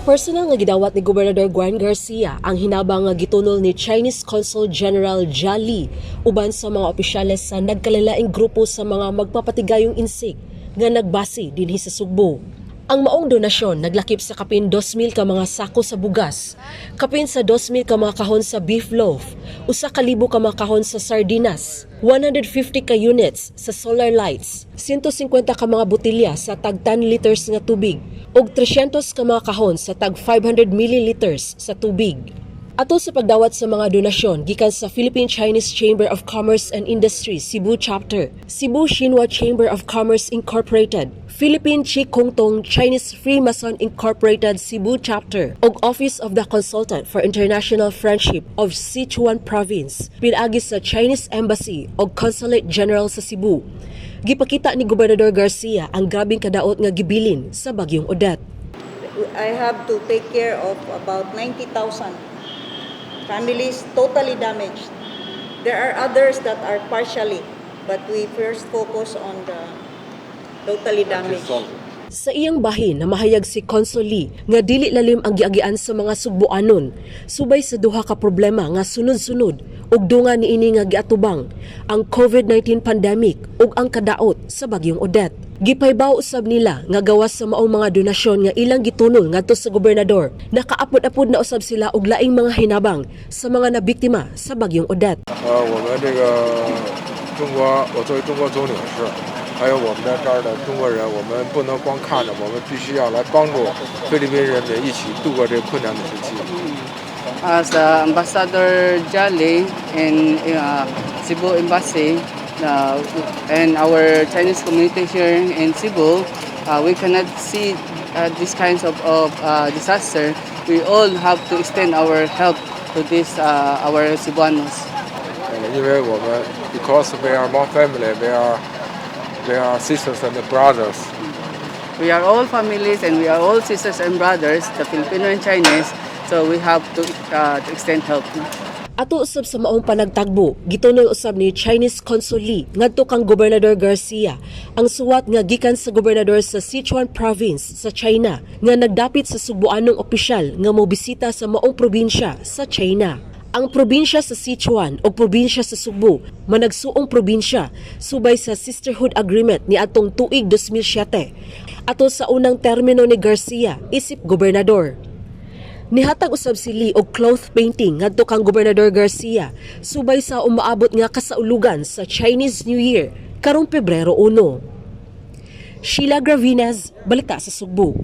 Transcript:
Personal nga gidawat ni Gobernador Juan Garcia ang hinabang nga gitunol ni Chinese Consul General Jia Li uban sa mga opisyales sa nagkalainlaing grupo sa mga magpapatigayong insik nga nagbase dinhi sa Sugbo. Ang maong donasyon naglakip sa kapin 2,000 ka mga sako sa bugas, kapin sa 2,000 ka mga kahon sa beef loaf, 1,000 ka mga kahon sa sardinas, 150 ka units sa solar lights, 150 ka mga botelya sa tag 10 liters nga tubig, ug 300 ka mga kahon sa tag 500 milliliters sa tubig. Ato sa pagdawat sa mga donasyon gikan sa Philippine Chinese Chamber of Commerce and Industry Cebu Chapter, Cebu Xinhua Chamber of Commerce Incorporated, Philippine Chee Kung Tung Chinese Freemason Incorporated Cebu Chapter, ug Office of the Consultant for International Friendship of Sichuan Province, pinaagi sa Chinese Embassy ug Consulate General sa Cebu. Gipakita ni Gobernador Garcia ang grabeng kadaot nga gibilin sa Bagyong Odette. I have to take care of about 90,000 families totally damaged. There are others that are partially, but we first focus on the totally damaged. Sa iyang bahin, namahayag si Consul Lee nga dili lalim ang giagian sa mga Sugboanon subay sa duha ka problema nga sunod-sunod ug dunga niini nga giatubang ang COVID-19 pandemic ug ang kadaot sa Bagyong Odette. Gipaybaw usab nila nga gawas sa maong mga donasyon nga ilang gitunol ngadto sa gobernador, nakaapod-apod na usab sila og laing mga hinabang sa mga nabiktima sa Bagyong Odette. 我们这个中国，我作为中国总领事，还有我们的这儿的中国人，我们不能光看着，我们必须要来帮助菲律宾人民一起度过这个困难的时期。 As Ambassador Jia Li in Cebu Embassy and our Chinese community here in Cebu, we cannot see these kinds of disaster. We all have to extend our help to this our Cebuanos. 因为我们 because we are one family, we are sisters and brothers. We are all families and we are all sisters and brothers, the Filipino and Chinese. So we have to extend help. Ato usab sa maong panagtagbo, gitunol usab ni Chinese Consul Lee ngadto kang Gobernador Garcia ang suwat nga gikan sa gobernador sa Sichuan Province sa China nga nagdapit sa Sugboanong opisyal nga mobisita sa maong probinsya sa China. Ang probinsya sa Sichuan o probinsya sa Sugbo managsuong probinsya subay sa Sisterhood Agreement ni atong tuig 2007. Ato sa unang termino ni Garcia isip gobernador. Nihatag usab si Lee og cloth painting ngadto kang Gobernador Garcia subay sa umaabot nga kasaulugan sa Chinese New Year karong Pebrero 1. Sheila Gravines, Balita sa Sugbo.